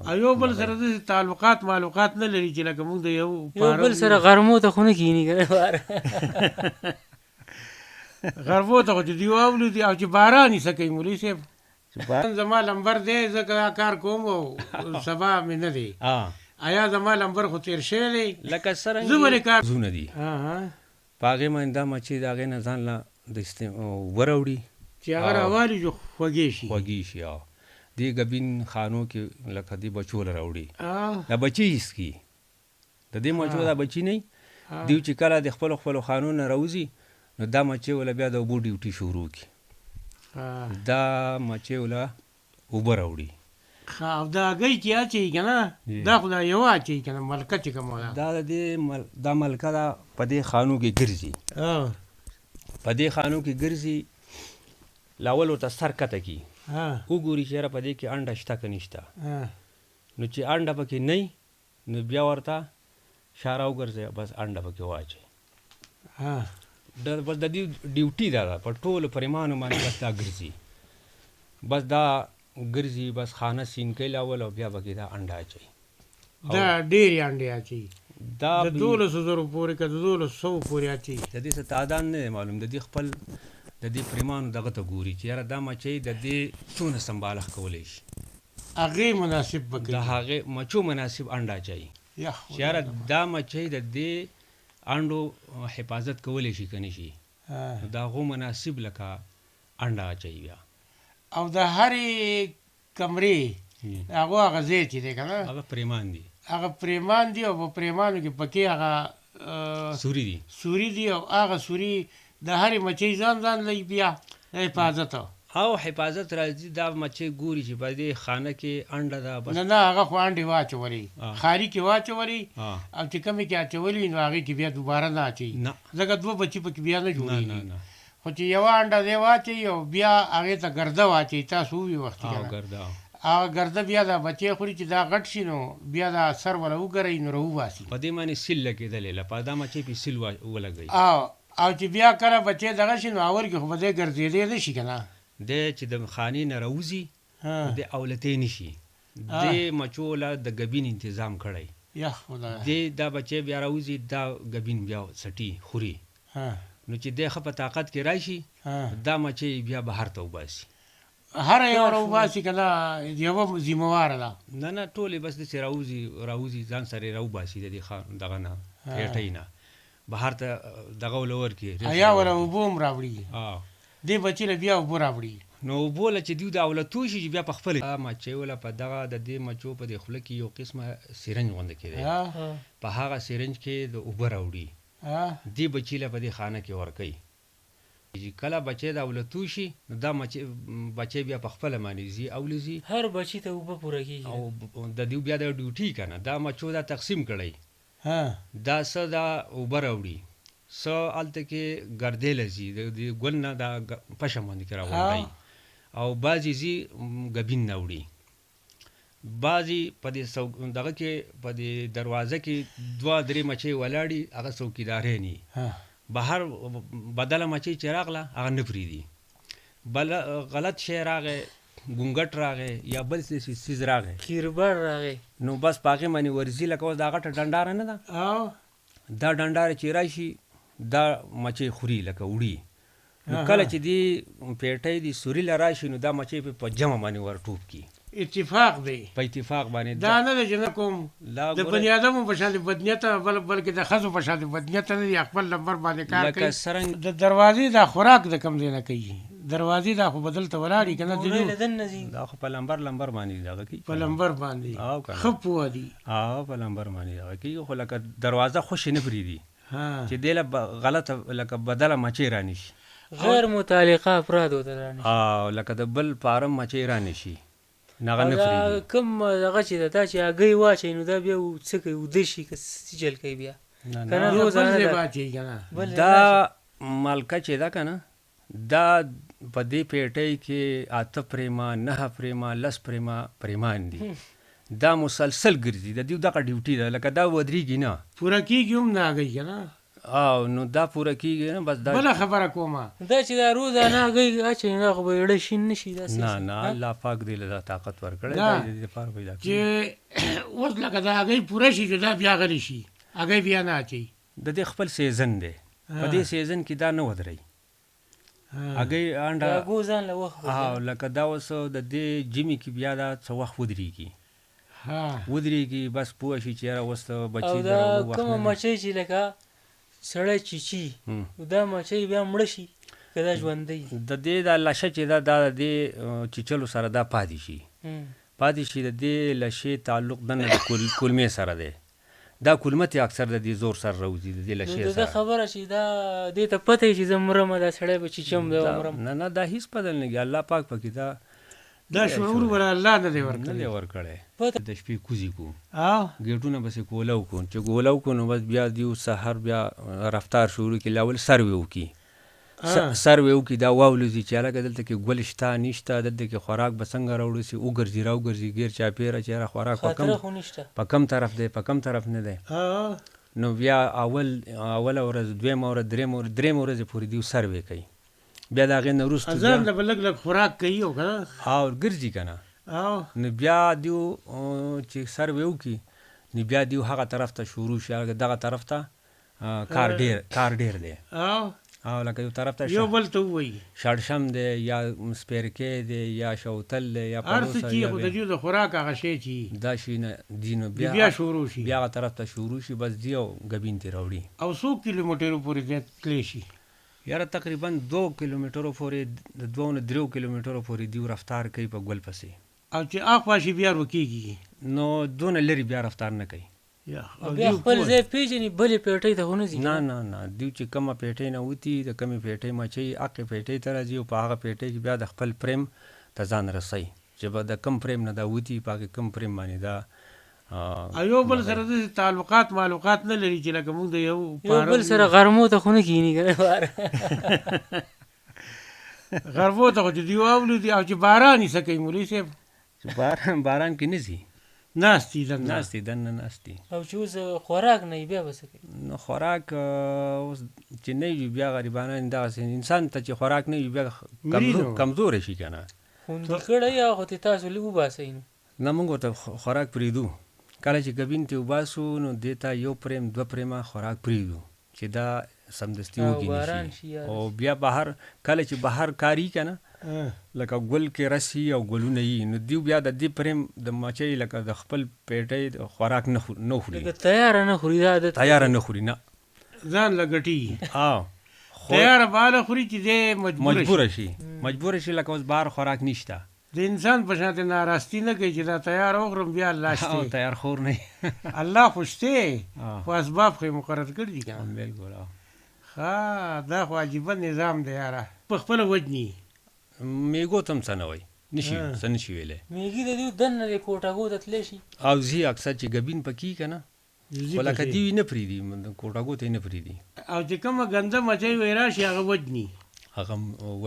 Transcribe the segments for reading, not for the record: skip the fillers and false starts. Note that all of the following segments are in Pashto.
او یو بل سره داسې تعلقات معلوقات نه لري چې لکه موږ د یو یو بل سره غرمو ته خو نه کینی کنه. غرمو ته خو چې دوی واولوځي او چې باران یې څه کوي مولوي صاحب؟ نن زما لمبر دی، زه که دا کار کوم او سبا مې نه دی، ایا زما لمبر خو تېر شوی دی؟ لکه څرنګه زه ولې کار زونه دي په هغې باندې دا مچۍ د هغې نه ځان له د اوبه راوړي چې هغه راوالي چې خوږې شي، خوږې شي. او دې ګبین خانو کې لکه دې بچو له راوړي، دا بچي یې څکي، د دې مچو دا بچي نه دیو چې کله د خپلو خپلو خانو نه راوځي نو دا مچۍ وله بیا د اوبو ډیوټي شروع کړي، دا مچۍ وله اوبه راوړي. ښه، او دا هګۍ چې اچوي که نه، دا خو دا یوه اچوي که نه، ملکه چې کومه ده؟ دا د دې دا ملکه ده، په دې خانو کې ګرځي، په دې خانو کې ګرځي. لاول ورته سر کته کړي، وګوري چې یاره په دې کې انډه شته که نشته. نو چې انډه پکې نه نو بیا ورته شا راوګرځوي، بس انډه پکې واچوي. بس د دې ډیوټي دا ده په ټولو پریمانو باندې، بس دا ګرځي، بس دا ګرځي، بس خانه سین کوي لاول او بیا پکې دا انډه اچوي. دا ډېرې انډې اچوي، دا د 12,000 پورې که د 1200 پورې اچوي؟ د دې څه تعداد نه دی معلوم. د دې خپل د دې پریمانو دغه ته ګوري چې یاره دا مچۍ د دې څونه سمبالښت کولی شي، هغې مناسب به کوي، د هغې مچو مناسب انډه اچوي، چې یاره دا مچۍ د دې انډو حفاظت کولی شي که نه شي، نو د هغو مناسب لکه انډه اچوي بیا. او د هرې کمرې هغو هغه ځای چې دی که نه، هغه پریمان دي، هغه پریمان دي، او په پریمانو کې پکې هغه سوري دي، سوري دي، او هغه سوري د هرې مچۍ ځان ځان لوي بیا حفاظت او حفاظت راځي. دا مچۍ ګوري چې په دې خانه کې انډه ده، بس نه نه، هغه خو انډې واچولې، خاري کې واچولې، او چې کومې کې اچولې نو هغې کې بیا دوباره نه اچوي، ځکه دوه بچي پکې بیا نه جوړېږي. خو چې یوه انډه دی واچوي او بیا هغې ته ګرده واچوي، تاسو ووي وختي که نه، هغه ګرده بیا دا بچی خوري، چې دا غټ شي نو بیا دا سر وله وګروي نو راوباسي. په دې باندې سیل لګېدلی لپه دا مچۍ پې سیل ولګوي. او چې بیا کله بچی دغه شي نو اول کې خو به دی ګرځېدی نه شي که نه؟ دی چې د خانې نه راوځي نو دی اولتی نه شي، دې مچو له د ګبین انتظام کړی دی، دا بچی بیا راوځي، دا ګبین بیا څټي خوري، نو چې دی ښه په طاقت کې راشي دا مچۍ بیا بهر ته وباسي. هره یوه راوباسي که نه یوه ذمه واره ده؟ نه نه، ټولې بس داسې راوځي، راوځي ځان سره یې راوباسي د دې دغه نه، پېټۍ نه بهر ته دغه وله ورکړي. یا وله اوبه هم راوړي، دې بچي له بیا اوبه راوړي. نو اوبو له چې دوی د اولتو شي چې بیا په خپله مچۍ وله په دغه د دې مچو په دې خوله کې یو قسمه سرنج غوندې کې دی، په هغه سرنج کې د اوبه راوړي، دې بچي له په دې خانه کې ورکوي، چې کله بچی د اولتو شي نو دا مچۍ بچی بیا په خپله باندې ځي اولځي. هر بچي ته اوبه پوره کېږي. او د دوی بیا د ډیوټي که نه دا مچو دا تقسیم کړی، دا څه دا اوبه راوړي، څه هلته کې ګردې له ځي د دې ګل نه دا پشم باندې کې راغونډوي، او بعضې ځي ګبین نه وړي، بعضې په دې دغه کې په دې دروازه کې دوه درې مچۍ ولاړي، هغه څوکیدارې ني، بهر بدله مچۍ چې راغله هغه نه پرېږدي، بل غلط شی راغی، ګونګټ راغی یا بل څه څیز راغی، کیربر راغی، نو بس په هغې باندې ورځي. لکه اوس دا غټه ډنډاره نه ده، دا ډنډاره چې راشي دا مچۍ خوري لکه وړي، نو کله چې دې پېټۍ دې سوري له راشي نو دا مچۍ په جمع باندې ورټوپ کړي. اتفاق دی، په اتفاق باندې، دا نه ده چې نه کوم د بني آدمو په شان بدنیته، بلکې د ښځو په شان بدنیته نه دي، خپل لمبر باندې کار کوي. د دروازې دا خوراک د کوم ځای نه کوي؟ دروازې دا خو به دلته ولاړې که نه؟ دا خو په لمبر لمبر باندې دغه کوي، په لمبر باندې ښه پوه دي. په لمبر باندې دغه کوي، خو لکه دروازه خوشې نه پرېږدي چې دې له غلطه لکه بدله مچۍ رانه شي، غیر متعلقه افرادو ته رانه شي، لکه د بل فارم مچۍ رانه شي، هغه نه پرېږدي. کوم دغه چې ده، دا چې هګۍ واچوي نو دا بیا څه کوي؟ اوده شي که څه چل کوي بیا که نه؟ روزانه دا ملکه چې ده که نه، دا په دې پېټۍ کې 8 پرېما، 9 پرېما، 10 پرېما پرېمان دي، دا مسلسل ګرځي، د دوی دغه ډیوټي ده، لکه دا ودرېږي نه، پوره کېږي هم نه هګۍ که نه؟ او نو دا پوره کیږي نه بس دا بله خبره کومه دا چې دا روزانه هګۍ اچوي نو دا خو به یې شین نه شي داسې نه نه الله پاک دې له دا طاقت ورکړی دا دا دې لپاره پیدا چې اوس لکه دا هګۍ پوره شي چې دا بیا غلی شي، هګۍ بیا نه اچوي. د دې خپل سیزن دی، په دې سیزن کې دا نه ودرئ هګۍ انډه د هګو ځان له وخت او لکه دا اوس د دې ژمي کې بیا دا څه وخت ودرېږي، ودرېږي بس پوه شي چې یاره اوس بچي او د دا راوړو وخت کومه نه دی. مچۍ چې لکه سړی چیچي دا مچۍ بیا مړه شي که دا ژوندۍ؟ د دې دا لشه چې ده دا د دې چیچلو سره دا پاتې شي، پاتې شي. د دې لشې تعلق دننه د کولمې سره دی، دا کولمه ترې اکثر د دې زور سره راوځي د دې نو لشې د ده سره. خبره چې دا دې ته پته وي چې زه مرم دا سړی به چیچم دا به مرم. نه نه دا هیڅ پته نه لګي، الله پاک پکې دا دا شعور ولا الله نه دی نه ورکړی، دی ورکړی. پته د شپې کوزي کو او ګیټونه بسې کوله وکړو، چې ګوله وکړو نو بس بیا دیو سحر بیا رفتار شروع کړي. لاول سر وې وکړي، سر وې وکړي دا واولوځي چې هلکه دلته کې ګل شته نشته، دلته کې خوراک به څنګه راوړل سي، وګرځي راوګرځي ګیر چاپېره چې یاره خوراک په خطره خو نشته، په کم طرف دی په کم طرف نه دی. نو بیا اوله ورځ دویمه ورځ درېیمه ورځې پورې دیو سر وې کوي. بیا د هغې نه وروسته ځان له به لږ لږ خوراک کوي او که نه او ګرځي که نه. نو بیا دیو چې سر وې وکړي نو بیا دیو هغه طرف ته شروع شي، هغه دغه طرف ته کار ډېر دی. او لکه یو طرف ته یو بل ته ووایي شړشم دی یا سپیرکی دی یا شوتل دی یا هر څه پروسه چې یا خو د دیو د خوراک هغه شی چې دا شي نه دي نو بیا شروع شي، بیا هغه طرف ته شروع شي بس دی او ګبین ترې راوړي. او څو کیلومترو پورې دی تللی شي؟ یاره تقریبا 2 کیلومترو پورې، د 2 نه 3 کیلومترو پورې دیو رفتار کوي په ګل پسې، او چې اخوا شي بیا روکېږي نو دونه لرې بیا رفتار نه کوي. او بیا خپل ځای پېژني، بلې پېټۍ ته خو نه ځي. نه نه نه، دیو چې کومه پېټۍ نه وتي د کومې پېټۍ مچۍ هغې پېټۍ ته راځي او په هغه پېټۍ کې بیا د خپل پریم ته ځان رسوي چې به د کوم پریم نه دا وتي په هغې کوم پریم باندې دا او یو بل سره داسې تعلقات معلوقات نه لري چې لکه موږ د یو یو بل سره غرمو ته خو نه کښېني که نه باره. غرمو ته خو چې دوی واولوځي او چې باران یې څه کوي مولوي صاحب؟ چې باران کې نه ځي، ناست دي دننه، ناست دي دننه ناست دي. او چې اوس خوراک نه وي بیا به څه کوي؟ نو خوراک اوس چې نه وي بیا غریبانان دغسې انسان ته چې خوراک نه وي بیا کمزوری شي که نه. خوندي کړی یا خو ترې تاسو لږ وباسئ نو؟ نه موږ ورته خوراک پرېږدو، کله چې ګبین ترې وباسو نو دې ته 1 پریم 2 پریمه خوراک پرېږدو چې دا سمدستي وږي نه شي. او بیا بهر کله چې بهر کاري که نه لکه ګل کې رسي او ګلونه یي نو دیو بیا د دې پریم د مچۍ لکه د خپل پیټۍ خوراک نه خوري، لکه تیاره نه خوري، دا عادت تیاره نه خوري، نه ځان له ګټي. تیاره به هله خوري چې دی مجبوره شي، مجبوره شي لکه اوس بهر خوراک نشته. د انسان په شان ناراستی نه کوي چې دا تیار وخورم بیا الله شته، تیار خور نه الله خو شته خو اسباب خو یې مقرر کړي دي که نه. بالکل. ښه دا خو عجیبه نظام دی یاره. په خپله وژني میږو ته هم څه نه وایي، نشي څه نشي ویلی. میږي د دیو دننه دی کوټګو ته تللی شي او ځي اکثر چې ګبین پکې که نه خو لکه دیو یې نه پرېږدي، کوټګو ته یې نه پرېږدي. او چې کومه ګنده مچۍ وایي راشي هغه وژني، هغه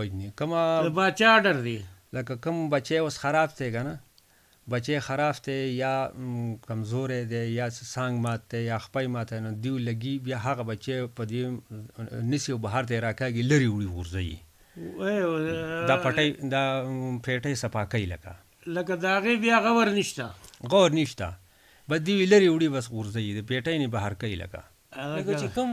وژني. کومه د باچا آرډر دی، لکه کوم بچی اوس خراب دی که نه، بچی خراب دی یا کمزوری دی یا څانګ مات دی یا خپی ماته، نو دیو لګي بیا هغه بچی په دې نیسي او بهر ته یې راکاږي، لرې وړي غورځوي. دا پټۍ دا پیټۍ صفا کوي لکه لکه د هغې بیا غور نشته، غور نشته، بس دیو یې لرې وړي بس غورځوي، د پیټۍ نه بهر کوي. لکه لکه چې کوم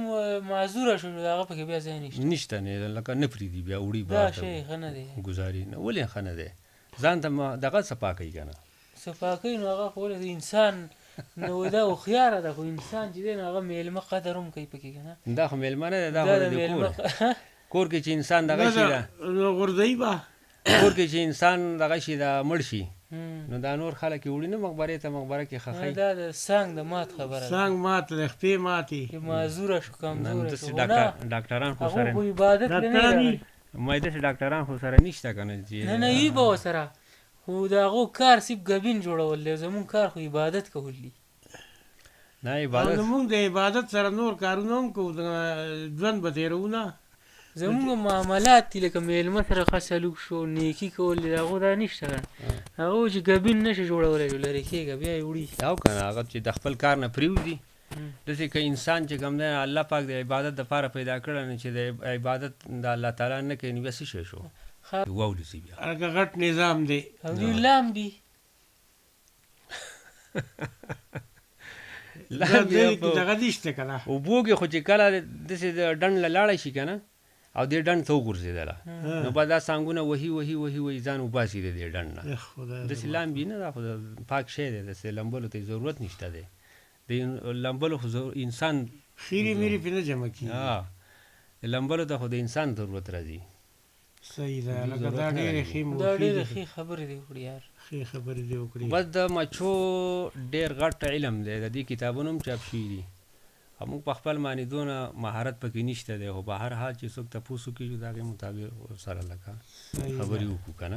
معذوره شو د هغه پکې بیا ځای نشته، نشته نه، لکه نه پرېږدي بیا وړي دا بهر شی ته ښه نه دی، ګزاري نه. ولې ښه نه دی؟ ځان ته دغه صفا کوي که نه، صفا کوي نو هغه خو ولې انسان نو دا هوښیاره ده، خو انسان چې دی نو هغه مېلمه قدر هم کوي پکې که نه. دا خو مېلمه نه دی، دا خو د کور کور کې چې انسان دغه شي ده غورځوي به، کور کې چې انسان دغه شي دا مړ شي نو دا نور خلک یې وړي نه مقبرې ته، مقبره کې ښخوي. دا د څنګ د مات خبره ده، څنګ مات د خپې ماتې چې معذوره شو کمزوره شو. ډاکټران خو سره هغو خو عبادت له نه راغلي، ما داسې ډاکټران خو سره نشته که نه چې نه نه یي به ورسره، خو د هغو کار صرف ګبین جوړول دی، زموږ کار خو عبادت کول دي. نه عبادت زموږ د عبادت سره نور کارونه هم کوو، ژوند به تېروو نه. زموږ معاملات دي لکه مېلمه سره ښه سلوک شو، نیکي کول دي، د هغو دا نشته که نه. هغه چې ګبین نه شي جوړولی نو لرې کېږه بیا یې وړي. او که نه هغه چې د خپل کار نه پرېوځي داسې که انسان چې کوم دی الله پاک د عبادت دپاره پیدا کړی، نو چې د عبادت د الله تعالی نه کوي نو بیا څه شی شو؟ واولېسي بیا. هلکه غټ نظام دی. او دوی لام دي. دغه نشته که نه؟ اوبو کې خو چې کله داسې د ډنډ له لاړه شي که نه، او دې ډنډ ته وغورځېدله، نو به دا څانګونه وهي وهي وهي وهي ځان وباسي د دې ډنډ نه. داسې لامبي نه، دا خو پاک شی دی، داسې لمبلو ته یې ضرورت نشته دی. د لمبلو خو انسان خیرې میرې پرې نه جمع کېږي. د لمبلو ته خو د انسان ضرورت راځي. صحیح ده، لکه دا ډېرې ښې دا ډېرې ښې خبرې دې وکړې یار، ښې خبرې دې وکړې. بس د مچو ډېر غټ علم دی، د دې کتابونه هم چاپ شوي دي، او موږ په خپل باندې دونه مهارت پکې نشته دی، خو په هر حال چې څوک تپوس وکړي د هغې مطابق سره لکه خبرې وکړو که نه.